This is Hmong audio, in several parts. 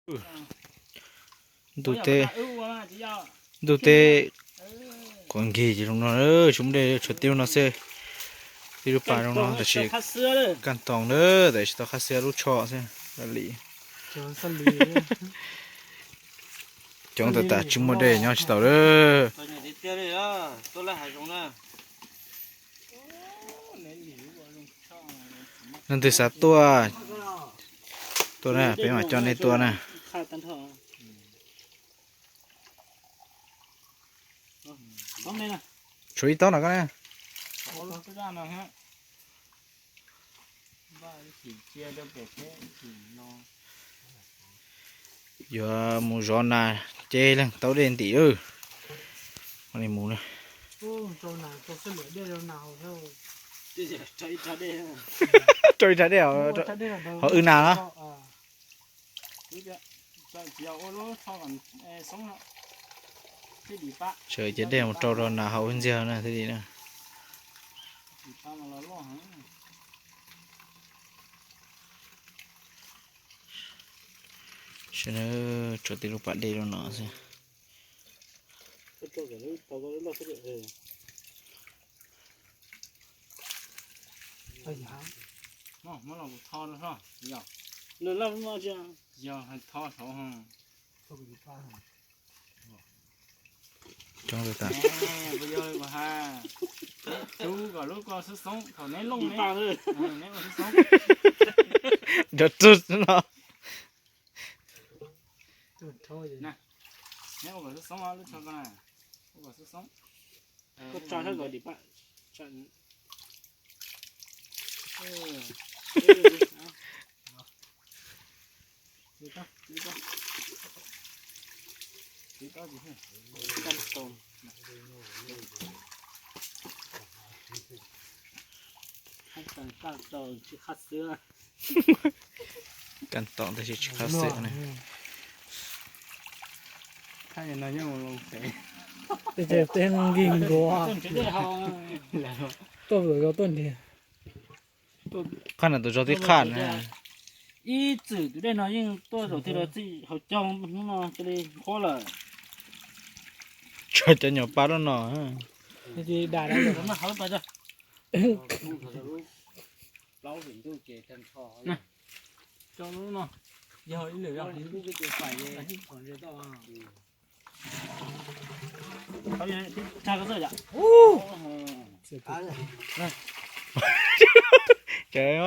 Ntuj teb, ntuj teb quav nkig ces zoo no, tsis muaj dej tshuav tib lub no xwb. Tib lub pas zoo no tab sis kaj ntoo na, tab sis tau qab xwb lub tsho xwb li. Coob tas tas tsis muaj dej nyob tsis tau lawm. Leej twg xav tuaj, tuaj na, peb mam coj nej tuaj na. Tshuav ib taub no koj na. Yuav mus zov nas, ces leej taub dej ntim lawm. Mus na. Rau ib rab dej, ho wb nas no. Sawv ces dej mus rau rau nas haus ib ntxiag na thiaj li na. Sawv na, tshuav tib lub pas dej rau no xwb. Coob tas. Nrov rug no. Kaj ntoo tab sis tsis qab xwm ne. Tej nkig nkuav tuaj zov tuaj ntiag. Qhaj na tus zov tib qhaj na. Ib txwm tus dej no yeej tuaj zaum tiag los txij hauv caug hnub no cia li qhuav lawm. Tshuav cov nyuam pa lub no. Ces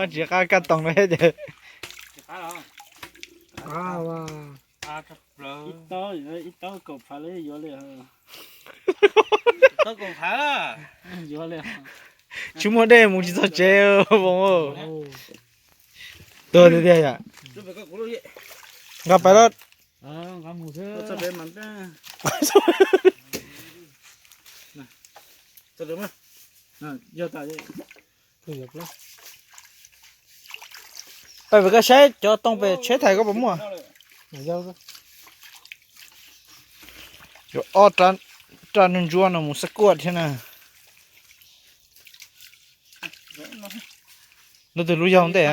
tsis qab kaj toog no ces. Ib taub kaum phav lawm yuav li. Tsis muaj dej mus tsis txog tsev Voos. Tuag tiag tiag yom. Nqa pais lawm. Pais pem koj saib cov tooj pem tsheb thais koj puas muaj. Yuav ob raj ntsuab no mus xab kuaj thiab na. Lub twg lub yog ntej?